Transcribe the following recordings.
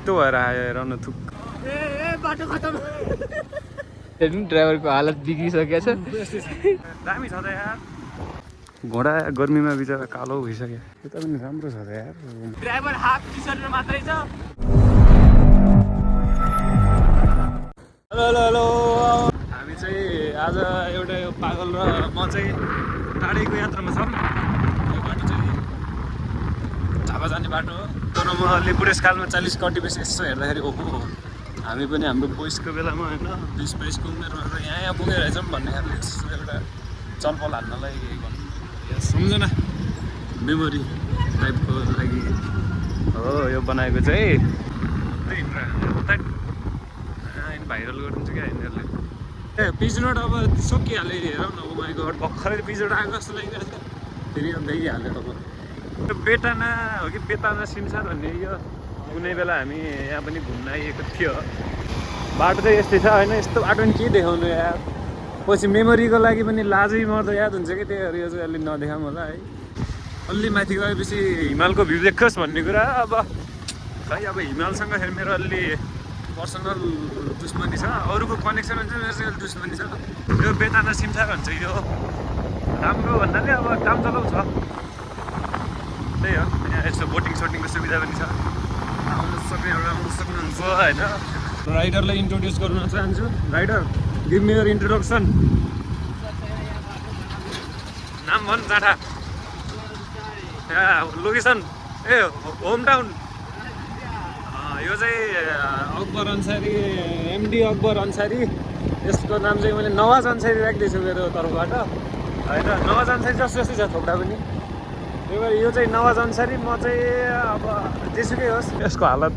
यस्तो भएर आयो हेर न थुक बाटो खतम ड्राइभरको हालत बिग्रिसकेको छ दामी छ त यार घोडा गर्मीमा बिचरा कालो भइसक्यो यता पनि राम्रो छ त यार ड्राइभर हाफ टी सर्टमा मात्रै छ हेलो हेलो हेलो हामी चाहिँ आज एउटा यो पागल र म चाहिँ टाढैको यात्रामा छौँ यो बाटो चाहिँ झापा जाने बाटो हो तर म बुढेसकालमा 40 कटिपछि यसो हेर्दाखेरि ओहो हामी पनि हाम्रो बोइसको बेलामा होइन 20-22को उमेरमा यहाँ पुगेर रहेछौँ भन्ने खालको यसो एउटा चलपल हान्नलाई सम्झना मेमोरी टाइपको लागि हो यो बनाएको चाहिँ भाइरल गरिदिन्छ क्या यिनीहरूले ए पिच नोट अब सकिहाल्यो हेरौँ न ओ माई गड भर्खरै पिच नोट आएको जस्तो लागिरहेको छ फेरि देखिहाल्यो अब यो बेटाना हो कि बेताना सिमसार भन्ने यो कुनै बेला हामी यहाँ पनि घुम्न आइएको थियो बाटो चाहिँ यस्तै छ होइन यस्तो बाटो पनि के देखाउनु यार पछि मेमोरीको लागि पनि लाजै मर्दो याद हुन्छ कि त्यही यो चाहिँ अलि नदेखाऊँ होला है अलि माथि गएपछि हिमालको भ्यू देखोस् भन्ने कुरा अब खै अब हिमालसँग फेरि मेरो अलि पर्सनल दुश्मनी छ अरूको कनेक्सन हुन्छ मेरो चाहिँ दुश्मनी छ यो बेताना सिमसार भन्छ यो राम्रो भन्नाले अब काम चलाउ छ त्यही हो यहाँ यस्तो बोटिङ सोटिङको सुविधा पनि छ आउनु सक्नुहुन्छ होइन राइडरलाई इन्ट्रोड्युस गर्न चाहन्छु rider give me your introduction नाम भन् जाँडा लोकेसन ए होम टाउन यो चाहिँ अकबर अन्सारी एमडी अकबर अन्सारी यसको नाम चाहिँ मैले नवाज अन्सारी राख्दैछु मेरो तर्फबाट होइन नवाज अन्सारी जस्तो जस्तै छ थोप्डा पनि त्यही भएर यो चाहिँ नवाज अन्सारी म चाहिँ अब जेसुकै होस् यसको हालत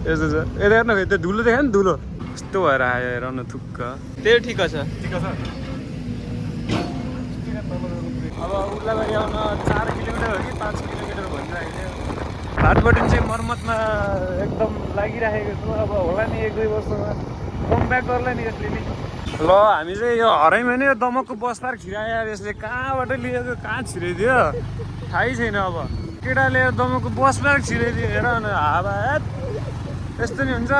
यस्तो छ यता हेर्न त्यो धुलो देखायो नि धुलो यस्तो भएर आयो हेर न थुक्क त्यो ठिक छ ठिक छ अब उर्लाबारी आउन 4 किलोमिटर हो कि 5 किलोमिटर भनिरहेको घाटबटिन चाहिँ मर्मतमा एकदम लागिराखेको छु अब होला नि 1-2 वर्षमा कम ब्याक गर्ला नि यसले नि ल हामी चाहिँ यो हराइमा नि यो दमकको बस पार्क छिरायो यसले कहाँबाट लिएको कहाँ छिराइदियो थाहै छैन अब केटाले दमकको बस पार्क छिराइदियो हेर न हावा यस्तो नि हुन्छ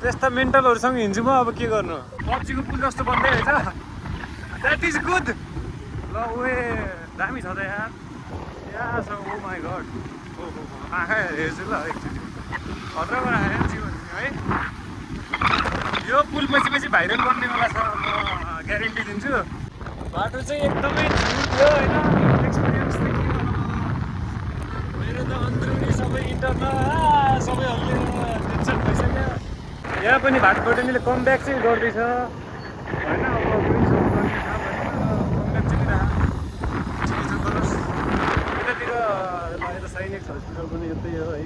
त्यस्ता मेन्टलहरूसँग हिँड्छु म अब के गर्नु पब्जीको पुल जस्तो बन्दै रहेछ द्याट इज गुड ल ओए दामी छ त यार यहाँ छ ओ माई गड ओहो आँखा हेर्छु ल एकचोटि खतराबाट आयो जीवन है यो पुल पछि पछि भाइरल बन्नेवाला छ म ग्यारेन्टी दिन्छु बाटो चाहिँ एकदमै झुट थियो होइन एक्सपिरियन्स थियो मेरो त अन्तरुनी सबै इन्टरनल सबै हल्लिएर टेन्सन भइसक्यो यहाँ पनि भाटबटिनीले कम ब्याक चाहिँ गर्दैछ होइन अब साइनेक्स हस्पिटल पनि यतै हो है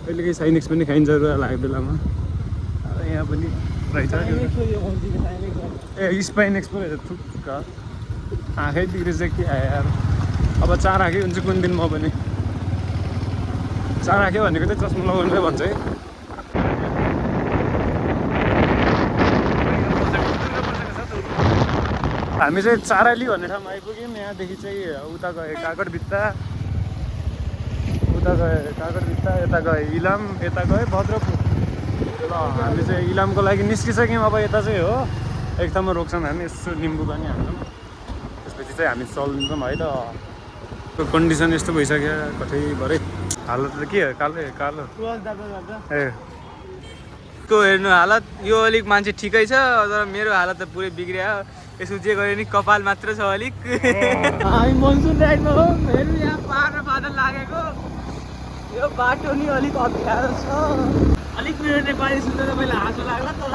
कहिलेकाहीँ साइनेक्स पनि खाइन्छ लागेको बेलामा यहाँ पनि रहेछ ए स्पाइनेक्स पो रहेछ थुक्क आँखै बिग्रेछ के आयो यार अब 4 आँखै हुन्छ कुन दिन म पनि 4 आँखै भनेको चाहिँ चस्मा लगाउनु भन्छ है हामी चाहिँ चाराली भन्ने ठाउँमा आइपुग्यौँ यहाँदेखि चाहिँ उता गयो काकडभित्ता यता गयो इलाम यता गयो भद्रपुर ल हामी चाहिँ इलामको लागि निस्किसक्यौँ अब यता चाहिँ हो एक ठाउँमा रोक्छौँ हामी यसो निम्बु पानी हाल्छौँ त्यसपछि चाहिँ हामी चल्छौँ है त कन्डिसन यस्तो भइसक्यो कठैभरै हालत त के हो कालो ए को हेर्नु हालत यो अलिक मान्छे ठिकै छ तर मेरो हालत त पुरै बिग्रियो यसो जे गरे नि कपाल मात्र छ अलिक हामी मनसुन राइडमा हो हेर्नु यहाँ पहाड र बादल लागेको यो बाटो नि अलिक अप्ठ्यारो छ अलिक मेरो नेपाली सुन्दा तपाईँलाई हाँसो लाग्ला तर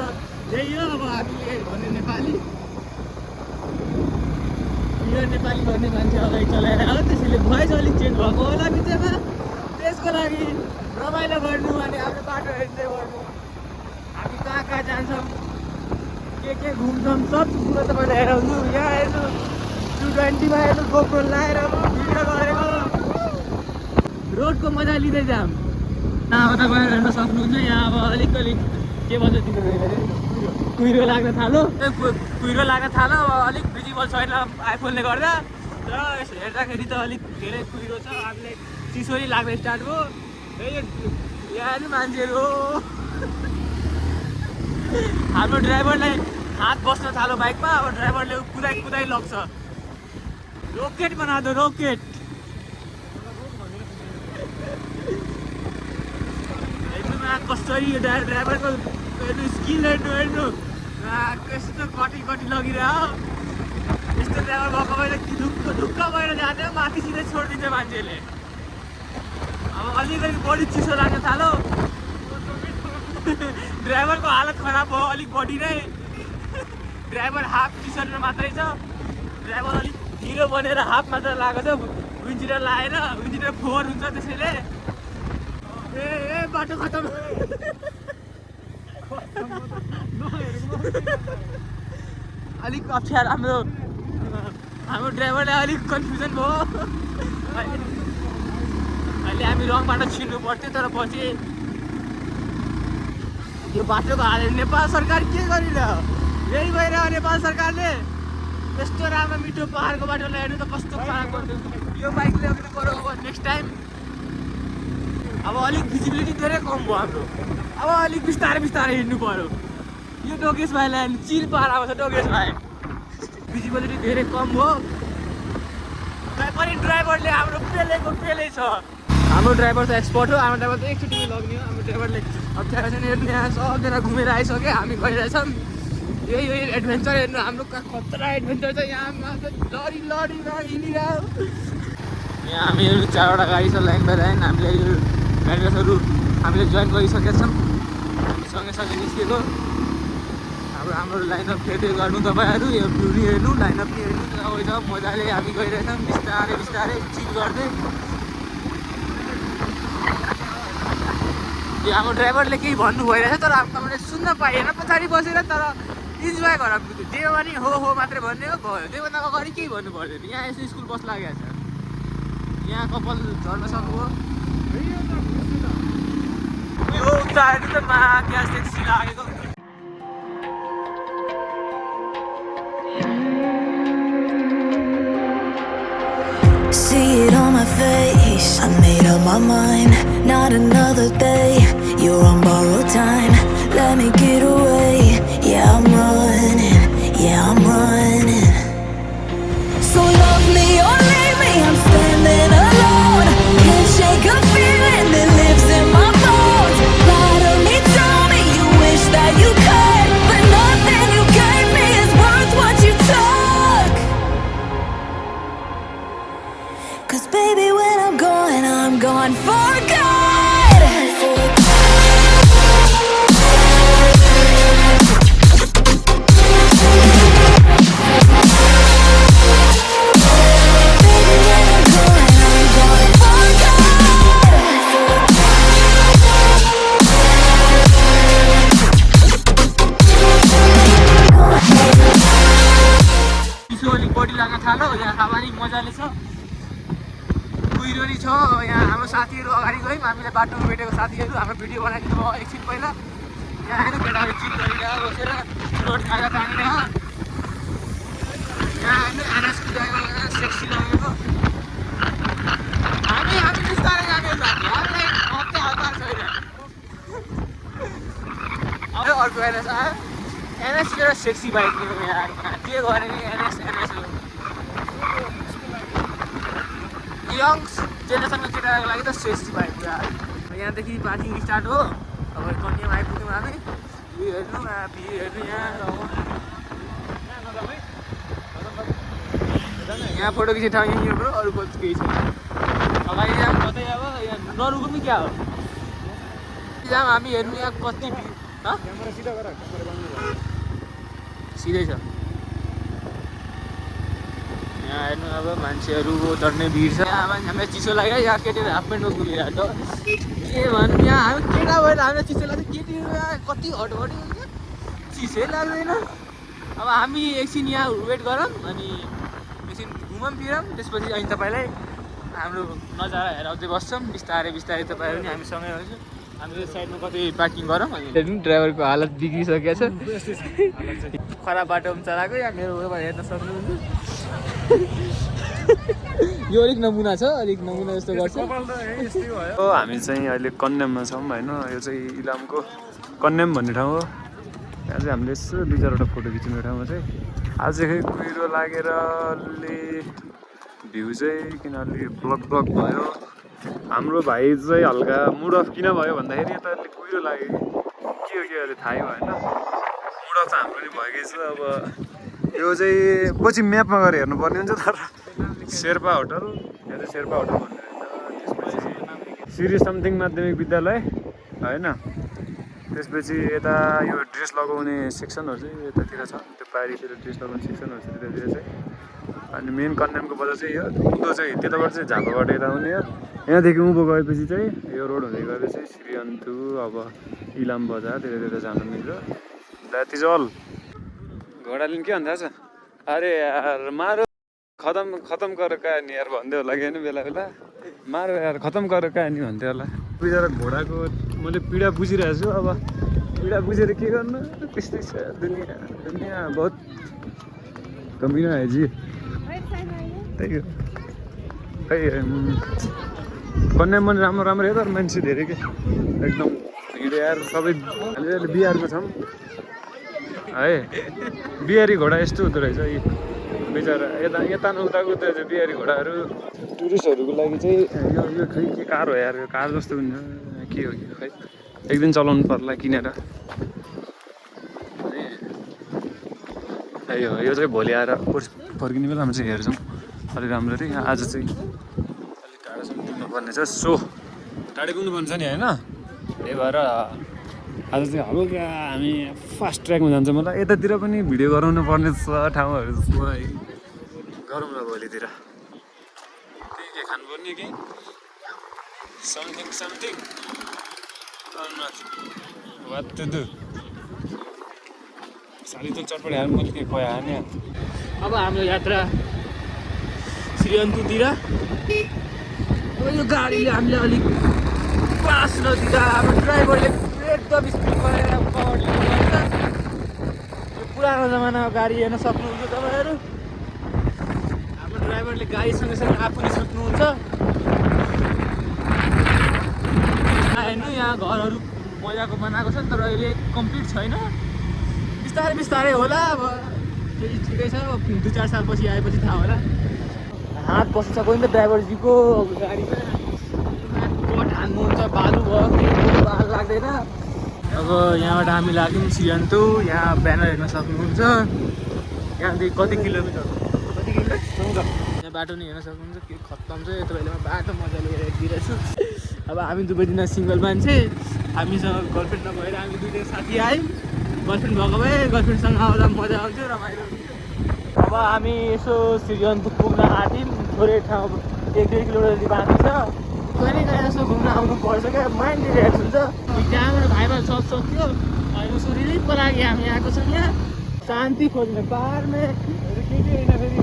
यही हो अब हामीले भन्ने नेपाली यो नेपाली भन्ने मान्छे अगाडि चलाएर हो त्यसैले भोइस अलिक चेन्ज भएको होला बिचमा त्यसको लागि रमाइलो गर्नु अनि आफ्नो बाटो हेर्दै गर्नु हामी कहाँ जान्छौँ के घुम्छौँ सब कुरो तपाईँले हेराउनु यहाँ हेर्नु 220मा हेर्नु गोप्रो लगाएर भिडियो गरेको रोडको मजा लिँदै जाऊँ अब तपाईँ हेर्न सक्नुहुन्छ यहाँ अब अलिक के भन्छ तिनीहरू कुहिरो लाग्न थाल्यो अब अलिक भिजिबल छैन आइफोनले गर्दा र हेर्दाखेरि त अलिक धेरै कुहिरो छ हामीलाई चिसो लाग्न स्टार्ट भयो यहाँ हेर्नु मान्छेहरू हाम्रो ड्राइभरलाई हात बस्न थाल्यो बाइकमा। अब ड्राइभरले कुदाइ कुदाइ लग्छ। रोकेट बना दो रोकेट। हेर्नुमा कसरी यो ड्राइभरको हेर्नु स्किल हेर्नु कस्तो कटी कटी लगिरह्यो। यस्तो ड्राइभर भएको भएर ढुक्क ढुक्क भएर जाँदै माथि सिधै छोडिदिन्छ मान्छेले। अब अलिकति बढी चिसो लाग्न थाल्यो। ड्राइभरको हालत खराब भयो अलिक बढी नै। ड्राइभर हाफ टी सर्टमा मात्रै छ। ड्राइभर अलिक ढिलो बनेर हाफ मात्र लगाएको छ। विन्चिटर लगाएर विन्चिटर फोहोर हुन्छ त्यसैले। ए बाटो खतम। अलिक अप्ठ्यारो हाम्रो ड्राइभरलाई अलिक कन्फ्युजन भयो। अहिले हामी रङ बाटो छिर्नु पर्थ्यो तर पछि यो बाटोको हाल नेपाल सरकार के गरिरह्यो। यही भएर नेपाल सरकारले यस्तो राम्रो मिठो पहाडको बाटोलाई हेर्नु त कस्तो खराब गर्छ। यो बाइक ल्याउनु पऱ्यो अब नेक्स्ट टाइम। अब अलिक भिजिबिलिटी धेरै कम भयो हाम्रो। अब अलिक बिस्तारै बिस्तारै हिँड्नु पऱ्यो। यो डोगेश भाइलाई हेर्नु चिल पाराको छ डोगेश भाइ। भिजिबिलिटी धेरै कम भयो। पनि ड्राइभरले हाम्रो पेलेको पेलै छ। हाम्रो ड्राइभर त एक्सपर्ट हो। हाम्रो ड्राइभर त एकचोटिमै लग्ने हो। हाम्रो ड्राइभरले अप्ठ्यारो छैन हेर्नु। यहाँ सबजना घुमेर आइसक्यो। हामी गइरहेछौँ। यही एडभेन्चर हेर्नु हाम्रो खतरा एडभेन्चर छ। यहाँ लडी लडीमा हिँडिरह्यो। यहाँ हामी हेर्नु 4वटा गाडी छ लाइन बाई लाइन। हामीले यो गाडीहरू हामीले जोइन गरिसकेका छौँ। हामी सँगै निस्केको। अब हाम्रो लाइनअप फेरि गर्नु तपाईँहरू। यो भ्यू हेर्नु लाइनअप हेर्नु अब मजाले हामी गइरहेछौँ बिस्तारै बिस्तारै चिल गर्दै। यो हाम्रो ड्राइभरले केही भन्नु भइरहेछ तर हामीले सुन्न पाइएन पछाडि बसेर। तर इन्जोय गर त्यो पनि हो मात्रै भन्ने हो भयो। त्योभन्दा अगाडि केही भन्नु पर्दैन। यहाँ यसो स्कुल बस लागेको छ। यहाँ कपाल झर्न सक्नुभयो। यो उतारेर त मा क्या सेक्सी लागेको। See it on my face, I made up my mind. Not another day, you're on borrowed time. Let me get away, yeah I'm running, yeah I'm running. So love me or leave me, I'm standing alone. Can't shake a feeling that lives in my bones. Lie to me, tell me you wish that you could, but nothing you gave me is worth what you took. 'Cause baby when I'm gone for good. चिसो अलिक बढी लाग्न थाल्यो। यहाँ हावानी मजाले छ। कुहिरो छ। यहाँ हाम्रो साथीहरू अगाडि गयौँ। हामीले बाटोमा भेटेको साथीहरू हाम्रो भिडियो बनाइदिनु भयो एकछिन पहिला। यहाँ हेर्नु केटाहरू चिल गरिरहेको बसेर रोड खाजा तानिरहेको। यहाँ हेर्नु एनएसको ड्राइभर सेक्सी लागेको। हामी बिस्तारै जाने साथी। हामीलाई हतार छैन। अब अर्को एनएस आयो। एनएस एउटा सेक्सी बाइक हो यार। के गरे नि एनएस हो। यङ जेनेरेसनको केटाहरूको लागि त सेक्सी बाइक यार। यहाँदेखि पार्किङ स्टार्ट हो। अब कन्यामा आइपुग्यौँ हामी। भ्यू हेर्नु यहाँ यहाँ फोटो खिच्ने ठाउँ यहीँ हो ब्रो। अरू केही छैन। अगाडि जाऊँ कतै अब यहाँ नरुको पनि क्या हो। जाऊँ हामी हेर्नु यहाँ कति सिधै छ। यहाँ हेर्नु अब मान्छेहरू चढ्ने भिड छ। यहाँ हामीलाई चिसो लाग्यो। यहाँ केटीहरू हाफ प्यान्टमा घुमिरहेको के भन्नु। यहाँ हामी केटा भएर हामीलाई चिसो लाग्छ। केटीहरू यहाँ कति हटहटी हुन्छ चिसै लाग्दैन। अब हामी एकछिन यहाँ वेट गरौँ अनि एकछिन घुमौँ फिरौँ। त्यसपछि अहिले तपाईँलाई हाम्रो नजारा हेराउँदै बस्छौँ बिस्तारै बिस्तारै। तपाईँहरू नि हामीसँगै हुन्छौँ। हामी यो साइडमा कतै पार्किङ गरौँ। अनि हेर्नु ड्राइभरको हालत बिग्रिसकेको छ। खराब बाटोमा चलाएको। यहाँ मेरो उयोमा हेर्न सक्नुहुन्छ। यो अलिक नमुना छ, अलिक नमुना जस्तो गर्छ। हामी चाहिँ अहिले कन्याममा छौँ होइन। यो चाहिँ इलामको कन्याम भन्ने ठाउँ हो। यहाँ चाहिँ हामीले यसो 2-4वटा फोटो खिच्ने ठाउँमा चाहिँ आज चाहिँ कुहिरो लागेर अलि भ्यू चाहिँ किन अलि ब्लक भयो। हाम्रो भाइ चाहिँ हल्का मुड अफ किन भयो भन्दाखेरि यता अलि कुहिरो लाग्यो कि के हो अहिले थाहै भएन। मुड अफ त हाम्रो नि भएकै छ। अब यो चाहिँ पछि म्यापमा गएर हेर्नुपर्ने हुन्छ। तर शेर्पा होटल, यहाँ चाहिँ शेर्पा होटल भन्ने रहेछ। त्यसपछि श्री समथिङ माध्यमिक विद्यालय होइन। त्यसपछि यता यो ड्रेस लगाउने सेक्सनहरू चाहिँ यतातिर छ, त्यो पारितिर ड्रेस लगाउने सेक्सनहरू छ त्यतातिर चाहिँ। अनि मेन कन्यामको बजार चाहिँ यो उँधो चाहिँ त्यताबाट चाहिँ झापाबाट यता आउने हो। यहाँदेखि उँभो गएपछि चाहिँ यो रोड हुँदै गएपछि श्रीअन्तु अब इलाम बजार त्यतातिर जानु मिल्छ। That is all. घोडा लिनु के भन्दा छ अरे यार मारो खतम गरेर कहानी यार भन्दै होला कि होइन बेला बेला मारो यार खतम गरेर कहानी भन्थ्यो होला। बिचरा घोडाको मैले पीडा बुझिरहेको छु। अब पीडा बुझेर के गर्नु, त्यस्तै छ दुनियाँ बहुत कमिना है जी। त्यही हो खै कन्याम पनि राम्रो हो तर मान्छे धेरै के एकदम भिड यार। सबै अहिले बिहारको छौँ है। बिहारी घोडा यस्तो हुँदो रहेछ यी बिचरा। यता उताको त्यो बिहारी घोडाहरू टुरिस्टहरूको लागि चाहिँ यो खै के कार हो यार। यो कार जस्तो हुन्छ के हो कि खै एक दिन चलाउनु पर्ला किनेर। यो चाहिँ भोलि आएर फर्किने बेलामा चाहिँ हेर्छौँ अलिक राम्ररी। आज चाहिँ अलिक टाढोसम्म पुग्नुपर्ने छ। सो टाढै पुग्नुपर्ने छ नि होइन। त्यही भएर आज चाहिँ हल्का हामी फास्ट ट्र्याकमा जान्छ। मलाई यतातिर पनि भिडियो गराउनु पर्ने छ ठाउँहरू है। गरौँ न भोलितिर के खानुपर्ने कि समथिङ वाट टु डु। साली त चटपट हाल्नु मैले के खुवायो हाने। अब हाम्रो यात्रा श्रीअन्तुतिर। अब यो गाडीले हामीले अलिक पास नदिँदा हाम्रो ड्राइभरले एकदम स्पिड गरेर कभर लिनुपर्छ। यो पुरानो जमानाको गाडी हेर्न सक्नुहुन्छ तपाईँहरू। हाम्रो ड्राइभरले गाडी सँगसँगै आफू पनि सक्नुहुन्छ। हेर्नु यहाँ घरहरू मजाको बनाएको छ तर अहिले कम्प्लिट छैन। बिस्तारै होला। अब फेरि ठिकै छ। 2-4 सालपछि आएपछि थाहा होला। हात बसिसक्यो नि त ड्राइभरजीको गाडीमा। कट हान्नुहुन्छ बालु भयो के बाल लाग्दैन। अब यहाँबाट हामी लाग्यौँ श्रीअन्तु। यहाँ ब्यानर हेर्न सक्नुहुन्छ। यहाँदेखि कति किलोमिटर 14। यहाँ बाटो नि हेर्न सक्नुहुन्छ के खत्तम छ। तपाईँले बाटो मजाले हेरिदिइरहेछु। अब हामी दुबईदिन सिङ्गल मान्छे। हामीसँग गर्लफ्रेन्ड नभएर हामी दुईजना साथी आयौँ। गर्लफ्रेन्ड भएको भए गर्लफ्रेन्डसँग आउँदा मजा आउँथ्यो रमाइलो। अब हामी यसो श्रीअन्तु पुग्न आँट्यौँ। थोरै ठाउँ 1-2 किलोमिटर जति बाँकी छ। कहिले यसो घुम्न आउनु पर्छ क्या। माइन्ड रिल्याक्स हुन्छ। त्यहाँबाट भाइबल सक्यो। अहिले उसो रिलिफको लागि हामी आएको छौँ यहाँ शान्ति खोज्ने। बारमे के होइन फेरि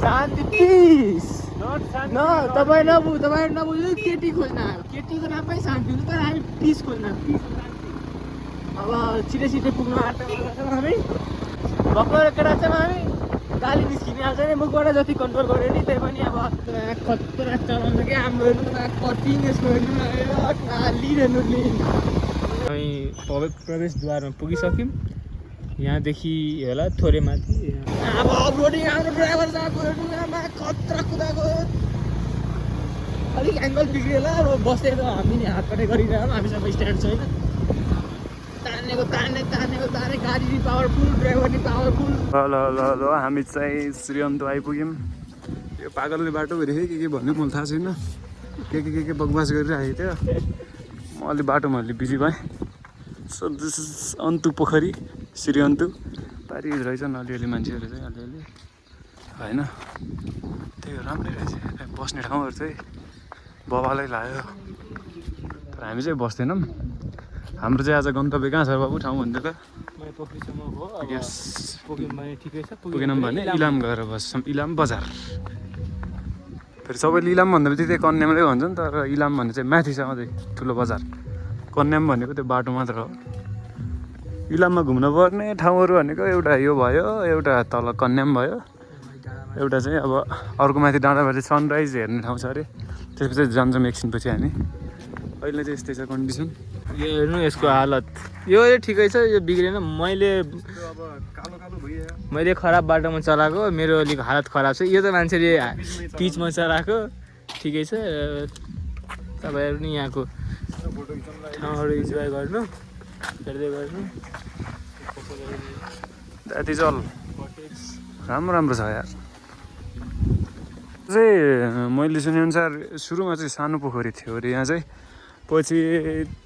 शान्ति पिस न। तपाईँ नबुझ्नु केटी खोज्न आयो। केटीको नाममै शान्ति हुन्छ तर हामी पिस खोज्न। अब छिटै पुग्नु आँटेको छौँ हामी। भर्खर केटा चाहिँ हामी गाली निस्किने हाल्छ नि मुखबाट जति कन्ट्रोल गऱ्यो नि। त्यही पनि अब खतरा चलाउँछ कि हाम्रो कटिङ यसको लिनु हामी प्रवेशद्वारमा पुगिसक्यौँ। यहाँदेखि होला थोरै माथि। अब अफरोडिङ हाम्रो ड्राइभर साहबमा खतरा कुदाएको। अलिक एङ्गल बिग्रियो होला। अब बसेर हामी नि हातपाटे गरिरहौँ। हामीसँग स्ट्यान्ड छैन। तानेको गाडी नि पावरफुल, ड्राइभर नि पावरफुल। ल हामी चाहिँ श्रीअन्तु आइपुग्यौँ। यो पागलले बाटो हेरेँ के भन्यो मलाई थाहा छैन। के बकवास गरिरहेको थियो। म अलि बाटोमा अलि बिजी भएँ। सो दिस इज अन्तु पोखरी श्रीअन्तु। पारि रहेछन् अलिअलि मान्छेहरू चाहिँ अलिअलि होइन। त्यही हो राम्रै रहेछ। बस्ने ठाउँहरू चाहिँ बबालै लाग्यो तर हामी चाहिँ बस्दैनौँ। हाम्रो चाहिँ आज गन्तव्य कहाँ छ बाबु ठाउँ भन्दै त? पोखरीसम्म हो। यस पुग्यौँ भने ठिकै छ। पुगेनौँ भने इलाम गएर बस्छौँ। इलाम बजार फेरि सबैले इलाम भन्दा बित्तिकै कन्यामले भन्छन् तर इलाम भन्ने चाहिँ माथि छ अझै ठुलो बजार। कन्याम भनेको त्यो बाटो मात्र हो। इलाममा घुम्न पर्ने ठाउँहरू भनेको एउटा यो भयो, एउटा तल कन्याम भयो। एउटा चाहिँ अब अर्को माथि डाँडामा चाहिँ सनराइज हेर्ने ठाउँ छ अरे, त्यसपछि जान्छौँ एकछिनपछि हामी। अहिले चाहिँ यस्तै छ कन्डिसन। यो हेर्नु यसको हालत, यो ठिकै छ, यो बिग्रेन। मैले खराब बाटोमा चलाएको, मेरो अलिक हालत खराब छ। यो त मान्छेले पिचमा चलाएको ठिकै छ। तपाईँहरू नि यहाँको ठाउँहरू इन्जोय गर्नु, हेर्दै गर्नु। That is all. राम्रो राम्रो छ यार। चाहिँ मैले सुनेअनुसार सुरुमा चाहिँ सानो पोखरी थियो अरे यहाँ चाहिँ, पछि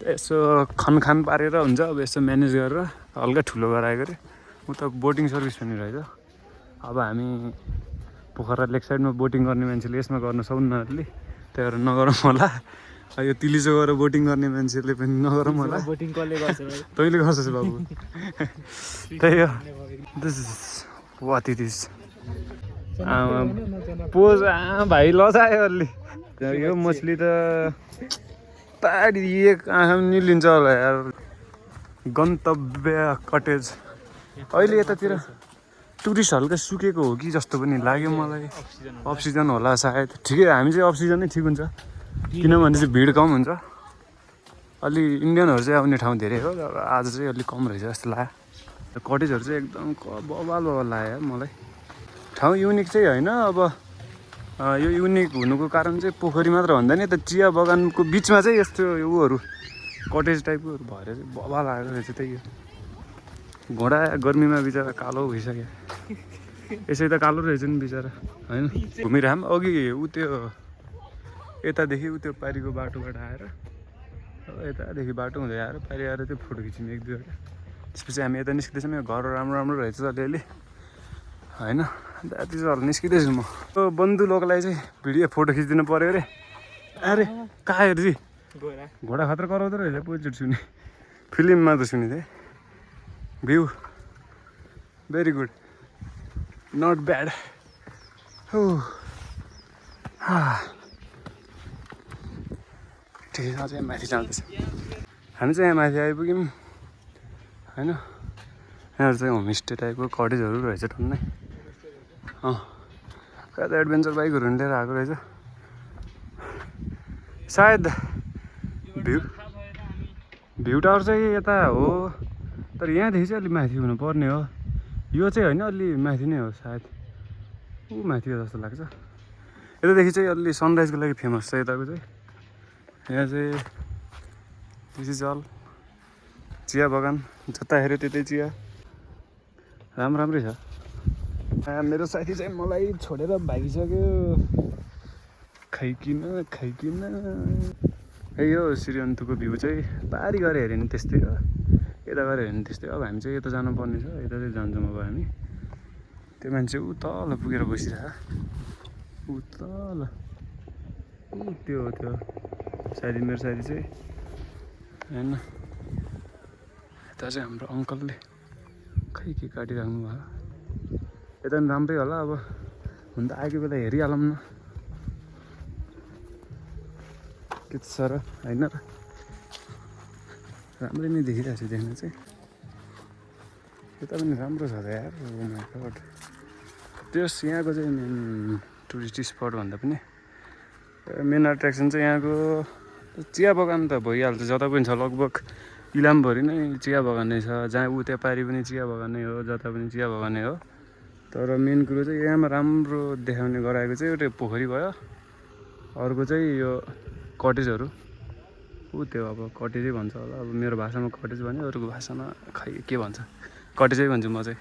यसो खनखान पारेर हुन्छ अब यसो म्यानेज गरेर हल्का ठुलो गराएको अरे। उता बोटिङ सर्भिस पनि रहेछ। अब हामी पोखरा लेक साइडमा बोटिङ गर्ने मान्छेले यसमा गर्न सक्नुहुन्न अरे, त्यही भएर नगरौँ होला। यो तिलिचो गएर बोटिङ गर्ने मान्छेले पनि नगरौँ होला। बोटिङ कसले गर्छ तैँले गर्छस् बाबु। त्यही हो। This is what it is. Pose भाइ लजायो अलि। यो मछली त पारी एक आँखा पनि निलिन्छ होला यार। गन्तव्य कटेज। अहिले यतातिर टुरिस्ट हल्का सुकेको हो कि जस्तो पनि लाग्यो मलाई। अफ सिजन होला सायद। ठिकै, हामी चाहिँ अफ सिजन नै ठिक हुन्छ, किनभने चाहिँ भिड कम हुन्छ। अलि इन्डियनहरू चाहिँ आउने ठाउँ धेरै हो, आज चाहिँ अलिक कम रहेछ जस्तो लाग्यो। कटेजहरू चाहिँ एकदम बवाल बवाल लाग्यो मलाई। ठाउँ युनिक चाहिँ होइन। अब यो युनिक हुनुको कारण चाहिँ पोखरी मात्र भन्दा नि यता चिया बगानको बिचमा चाहिँ यस्तो उहरू कटेज टाइपकोहरू भएर चाहिँ बवाल आएको रहेछ। त्यही हो। घोडा गर्मीमा बिचरा कालो भइसक्यो। यसै त कालो रहेछ नि बिचरा, होइन? घुमेर हामी अघि ऊ त्यो यतादेखि ऊ त्यो पारिको बाटोबाट आएर यतादेखि बाटो हुँदै आएर पारि आएर त्यो फोटो खिच्यौँ एक दुईवटा। त्यसपछि हामी यता निस्किँदैछौँ। यो घर राम्रो राम्रो रहेछ अलिअलि, होइन? त्यति चाहिँ निस्किँदैछु म। बन्धु लोकलाई चाहिँ भिडियो फोटो खिचिदिनु पऱ्यो अरे। अरे कहाँ हेर्छु घोडा खतरा कराउँदो रहेछ। पहिलोचोटि सुने, फिल्ममा त सुनेको थिएँ। View very good, not bad. हो ठिकै छ। चाहिँ माथि जाँदैछ। हामी चाहिँ यहाँ माथि आइपुग्यौँ, होइन? यहाँ चाहिँ होमस्टे टाइपको कटेजहरू रहेछ टन्नै। कता एडभेन्चर बाइकहरू लिएर आएको रहेछ सायद। भ्यू टावर चाहिँ यता हो, तर यहाँदेखि चाहिँ अलिक माथि हुनुपर्ने हो। यो चाहिँ होइन, अलि माथि नै हो सायद। ऊ माथि हो जस्तो लाग्छ। यतादेखि चाहिँ अलि सनराइजको लागि फेमस छ यताको चाहिँ। यहाँ चाहिँ दिस इज अल चिया बगान, जता हेऱ्यो त्यतै चिया। राम्रै छ। मेरो साथी चाहिँ मलाई छोडेर भागिसक्यो, खाइकिन। यो श्रीअन्तुको भ्यू चाहिँ पारी गएर हेऱ्यो भने त्यस्तै हो, यता गएर हेऱ्यो भने त्यस्तै। अब हामी चाहिँ यता जानुपर्ने छ, यता चाहिँ जान्छौँ अब हामी। त्यो मान्छे ऊ तल पुगेर बसिरहेको, ऊ तल त्यो हो त्यो साथी, मेरो साथी चाहिँ, होइन? यता चाहिँ हाम्रो अङ्कलले खै के काटिराख्नु भयो। यता पनि राम्रै होला। अब हुन त आएको बेला हेरिहालौँ न के छ र, होइन र? राम्रै नै देखिरहेको छु देख्न चाहिँ। यता पनि राम्रो छ त यार। त्यस यहाँको चाहिँ मेन टुरिस्ट स्पट भन्दा पनि मेन एट्र्याक्सन चाहिँ यहाँको चिया बगान त भइहाल्छ। जता पनि छ लगभग इलामभरि नै चिया बगानै छ। जहाँ ऊ त्यहाँ पारि पनि चिया बगानै हो, जता पनि चिया बगानै हो। तर मेन कुरो चाहिँ यहाँमा राम्रो देखाउने गराएको चाहिँ एउटा पोखरी भयो, अर्को चाहिँ यो कटेजहरू। ऊ त्यो अब कटेजै भन्छ होला। अब मेरो भाषामा कटेज भन्यो, अरूको भाषामा खै के भन्छ, कटेजै भन्छु म चाहिँ।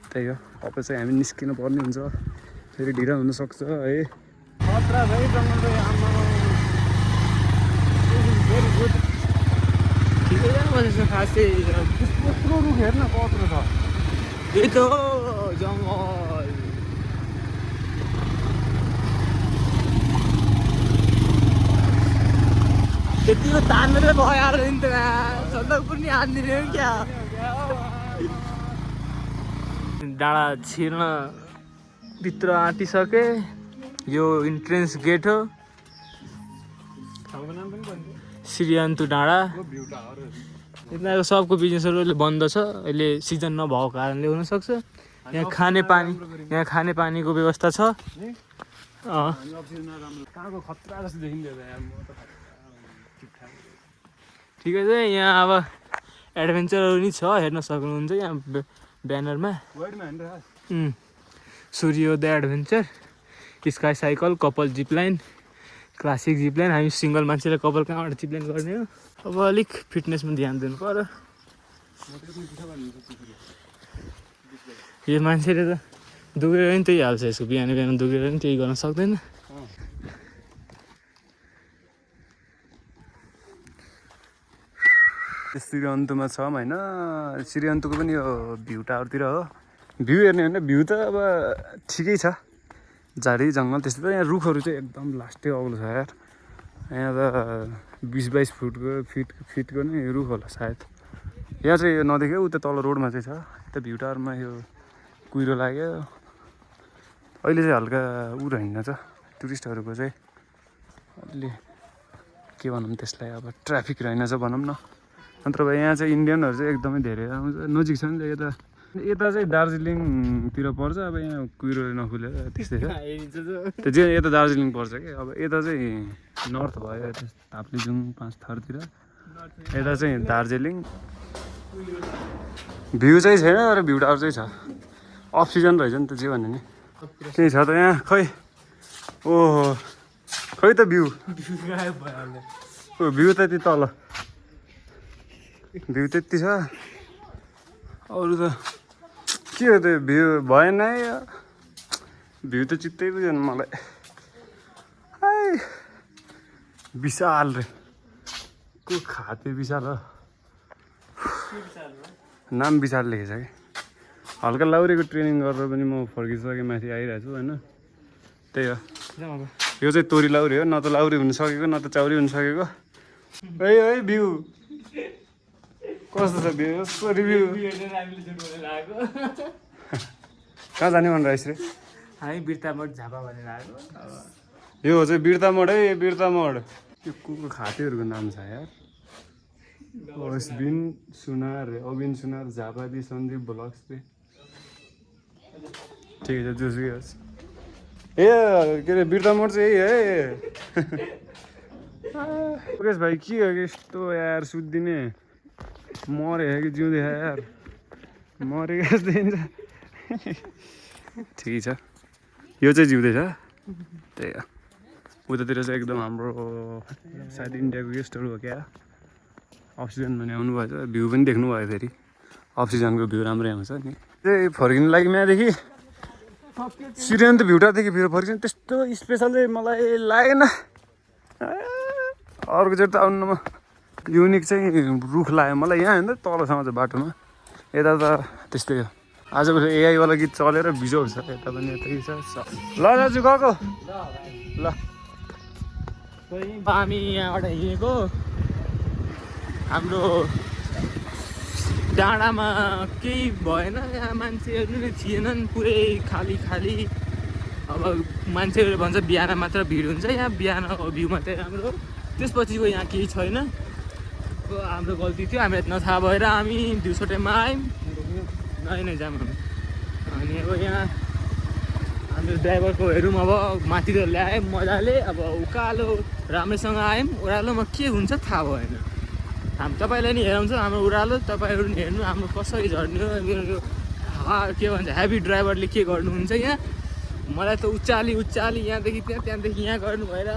त्यही हो। अब चाहिँ हामी निस्किनु पर्ने हुन्छ, फेरि ढिला हुनसक्छ है। खतरा छ है जङ्गल चाहिँ। आमा भेरी गुड। ठिकै बसेको खासै। यत्रो रुख हेर्न कत्रो छ। त्यही त जङ्गल। त्यतिको तानेर भइहाल्यो नि त। सन्दकपुर नि हानिदिने हो क्या। डाँडा छिर्न भित्र आँटिसके। यो इन्ट्रेन्स गेट हो, श्रीअन्तु डाँडा। यिनीहरूको सबको बिजनेसहरू अहिले बन्द छ, अहिले सिजन नभएको कारणले हुनसक्छ। यहाँ खाने पानीको व्यवस्था छ। कहाँको खतरा जस्तो देखिँदैन यार, म त ठिकठाक। ठिकै छ। यहाँ अब एडभेन्चरहरू नि छ, हेर्न सक्नुहुन्छ यहाँ ब्यानरमा। सूर्योदय एडभेन्चर, स्काई साइकल, कपाल जिपलाइन, क्लासिक जिपलाइन। हामी सिङ्गल मान्छेले कपाल कहाँबाट जिपलाइन गर्ने हो। अब अलिक फिटनेसमा ध्यान दिनु पर्यो। यो मान्छेले त दुगेर नि त्यही हाल्छ, यसको बिहान बिहान दुगेर नि त्यही गर्न सक्दैन। श्रीअन्तुमा छौँ होइन। श्रीअन्तुको पनि यो भ्यू टावरतिर हो। भ्यू हेर्ने होइन, भ्यू त अब ठिकै छ, झाडी जङ्गल त्यस्तो त। यहाँ रुखहरू चाहिँ एकदम लास्टै अग्लो छ यार। यहाँ त 20-22 फिटको नै रुख होला सायद। यहाँ चाहिँ नदेख्यो, उता तल रोडमा चाहिँ छ। यता भ्यू टावरमा यो कुहिरो लाग्यो। अहिले चाहिँ हल्का ऊ रहेछ टुरिस्टहरूको चाहिँ अलि के भनौँ त्यसलाई, अब ट्राफिक रहेनछ भनौँ न। नत्र भए यहाँ चाहिँ इन्डियनहरू चाहिँ एकदमै धेरै आउँछ। नजिक छ नि त यता चाहिँ दार्जिलिङतिर पर्छ। अब यहाँ कुहिरोले नखुलेर त्यस्तै छ। त्यो चाहिँ यता दार्जिलिङ पर्छ कि। अब यता चाहिँ नर्थ भयो, यता ताप्लेजुङ 5 थरतिर। यता चाहिँ दार्जिलिङ। भ्यू चाहिँ छैन तर भ्यू टावर चाहिँ छ। अफ सिजन रहेछ नि त, जे भन्यो नि केही छ त यहाँ। खै ओहो खै त भ्यू भ्यू त त्यति तल भ्यू त्यति छ। अरू त के हो त्यो भ्यू भएन है। भ्यू त चित्तै बुझेन मलाई। विशाल रे को खाते विशाल हो। नाम विशाल लेखेछ कि। हल्का लाउरेको ट्रेनिङ गरेर पनि म फर्किसकेँ, माथि आइरहेको छु होइन। त्यही हो, यो चाहिँ तोरी लाउरे हो। न त लाउरे हुन सकेको, न त चाउरी हुन सकेको। है भ्यू कस्तो छ भ्यू? रिभ्यू कहाँ जाने भनेर आइस रे? हामी बिर्तामोड झापा भनेर आएको। यो चाहिँ बिर्तामोड है, बिर्तामोड। यो को खातेहरूको नाम छ यार। अश्विन सुनार, अविन सुनार, झापादी सन्दीप ब्लग्स रे। ठिकै छ, जोसुकै होस्। ए के अरे बिर्तामोड चाहिँ यही है। मुकेश भाइ के हो यस्तो यार सुत्दिने? मरे कि जिउँदै यार? मरेको जस्तो देखिन्छ। ठिकै छ, यो चाहिँ जिउँदैछ। त्यही हो। उतातिर चाहिँ एकदम हाम्रो सायद इन्डियाको गेस्टहरू हो क्या। अफ सिजनमा नि आउनु भएछ, भ्यू पनि देख्नु भयो। फेरि अफ सिजनको भ्यू राम्रै आउँछ नि। त्यही फर्किनु लागि यहाँदेखि श्रीअन्त भ्यू टावरदेखि फेरि फर्किनु त्यस्तो स्पेसल चाहिँ मलाई लागेन। अर्कोचोटि त आउनुमा युनिक चाहिँ रुख लाग्यो मलाई यहाँ होइन, तलसम्म चाहिँ बाटोमा। यता त त्यस्तै हो। आजको एआईवाला गीत चलेर बिजोग छ यता पनि, यतै छ। ल दाजु गएको ल। हामी यहाँबाट हिँडेको हाम्रो डाँडामा केही भएन। यहाँ मान्छेहरू नै थिएनन्, पुरै खाली खाली। अब मान्छेहरू भन्छ बिहान मात्र भिड हुन्छ, यहाँ बिहानको भ्यू मात्रै राम्रो, त्यसपछिको यहाँ केही छैन। हाम्रो गल्ती थियो, हामीलाई नथाहा भएर हामी दिउँसो टाइममा आयौँ। नै जाम। अनि अब यहाँ हाम्रो ड्राइभरको हेरौँ, अब माथितिर ल्याएँ मजाले। अब उकालो राम्रैसँग आयौँ, ओह्रालोमा के हुन्छ थाहा भएन। तपाईँलाई नि हेराउँछ हाम्रो ओह्रालो, तपाईँहरू नि हेर्नु हाम्रो कसरी झर्ने हो। के भन्छ हेभी ड्राइभरले के गर्नुहुन्छ यहाँ। मलाई त उचाली यहाँदेखि त्यहाँ, त्यहाँदेखि यहाँ गर्नु भएर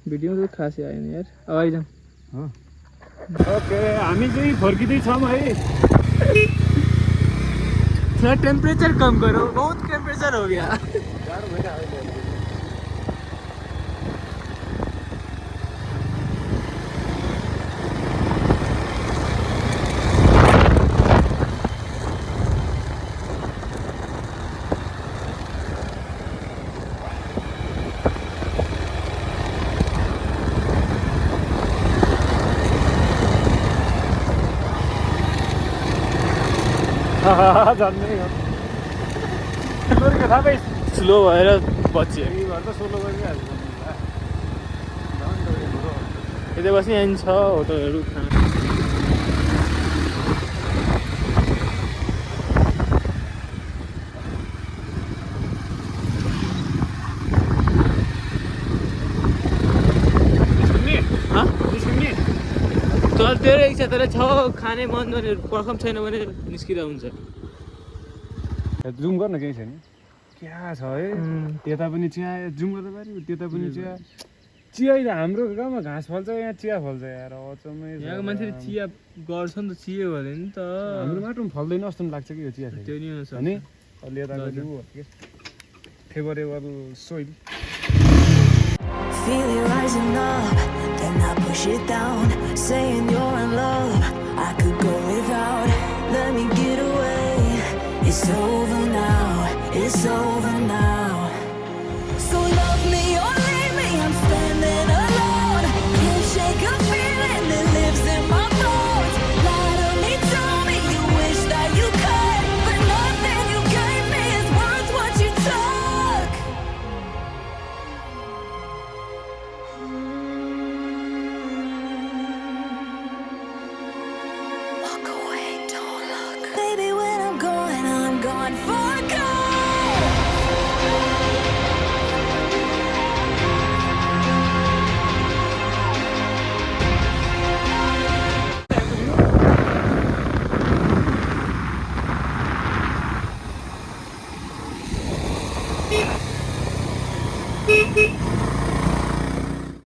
भिडियो त खासै आएन यार। अब आइजाउँ। ओके, हामी चाहिँ फर्किँदैछौँ है। थोड़ा टेम्परेचर कम करो, बहुत टेम्परेचर हो गया। झन्नै हो। स्लो भएर बच्यो। सोलो गरिहाल्छ। यता बस्ने यहाँ छ होटलहरू खाना चल तेरो इच्छा तर छ खाने मन भने पर्खम छैन भने निस्किँदा हुन्छ जुम गर्न केही छैन क्या छ है यता पनि चिया जुम गर्दा पारि त्यता पनि चिया चिया हाम्रो गाउँमा घाँस फल्छ यहाँ चिया फल्छ यार अचम्मै यहाँको मान्छेले चिया गर्छ नि त चिया भने नि त हाम्रो माटोमा फल्दैन जस्तो लाग्छ कि यो चिया त्यो नि हुन्छ अनि अलि यताको favourable soil Feel it rising up, then I push it down. Saying you're in love, I could go without. Let me get away. It's over now, it's over now.